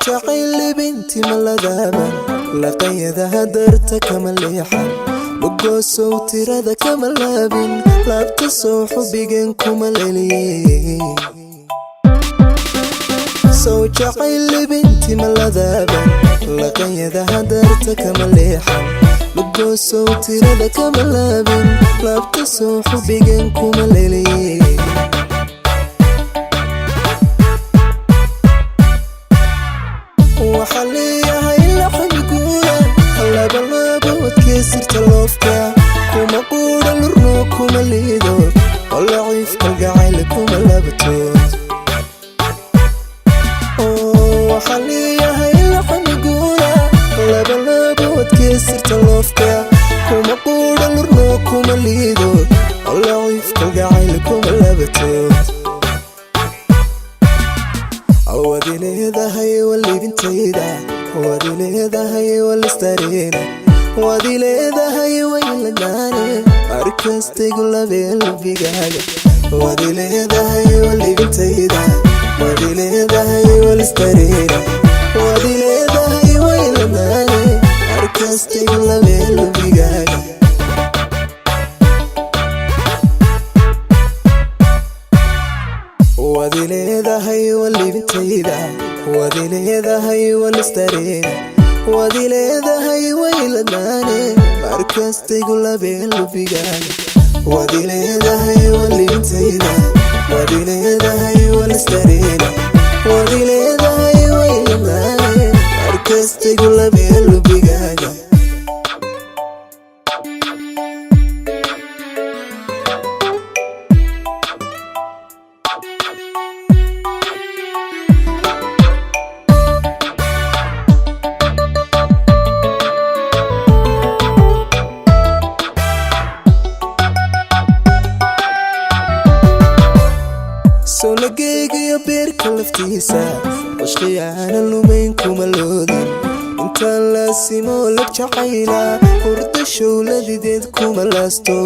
Jacayl libinti ma ladaaban, laqanyadaha darta kama leexan, lugoosow tirada kama laabin, laabta sow xubbigan kuma leliye. Sow jacayl libinti ma ladaaban, laqanyadaha darta kama leexan, lugoosow tirada kama laabin, laabta sow xubbigan kuma leliye. Waxaa leeyahay laxmi guura labalabo, wadkeysirta loofka kuma quudha, lurno kuma liido, oo laciif kalgacayl kuma labato. Waxaa leeyahay laxmi guura labalabo, wadkeysirta loofka kuma quudha, lurno kuma liido, oo laciif kalgacayl kuma labato. Waad leedahay walibintayda, waad leedahay walistareena, waad leedahay wayladaane, markastaygu labeelubigaaga. Waad leedahay walibintayda, waad leedahay walistareena, waad leedahay wayladaane, markastaygu labeelubigaaga. Waad leedahay walibintayda, waad leedahay walistareena, waad leedahay wayladaane, markastaygu labeelubigaaga. Waad leedahay walibintayda, waad leedahay walistareena, waad leedahay wayladaane, markastaygu labeelubigaaga. Soo lageygayo beerka laftiisa, cishqi aana lumayn kuma loodin, intaan laasimo lab jacayla, hurda showladideed kuma laasto.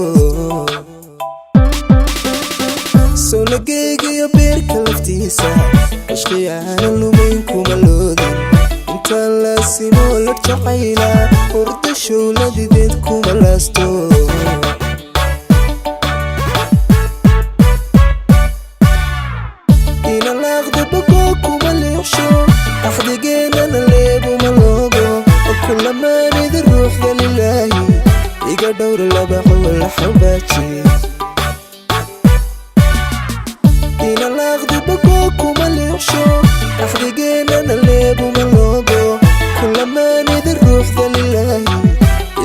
Soo lageygayo beerka laftiisa, cishqi aana lumayn kuma loodin, intaan laasimo lab jacayla, hurda showladideed kuma laasto. Inalaaqda bogo kuma leexsho, axdigeenana leebuma loogo, kulamaanida ruuxda lilaahi iga dhowr laba cowla xabaaji. Inalaaqda bogo kuma leexsho, axdigeenana leebuma loogo, kulamaanida ruuxda lilaahi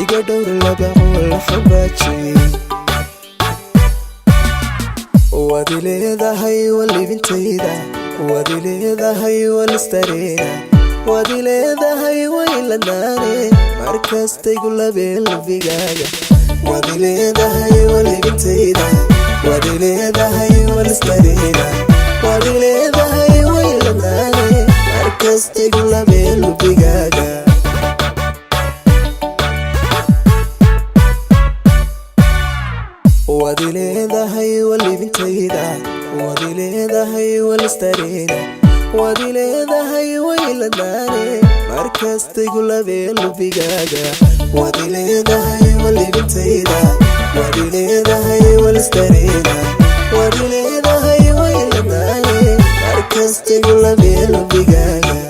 iga dhowr laba cowla xabaaji. Waad leedahay walibintayda, waad leedahay walistareena, waad leedahay wayladaane, markastaygu labeelubigaaga. Waad leedahay walibintayda, waad leedahay walistareena, waad leedahay wayladaane, markastaygu labeelubigaaga. Waad leedahay walibintayda, waad leedahay walistareena, waad leedahay wayladaane, markastaygu labeelubigaaga. Waad leedahay walibintayda, waad leedahay walistareena.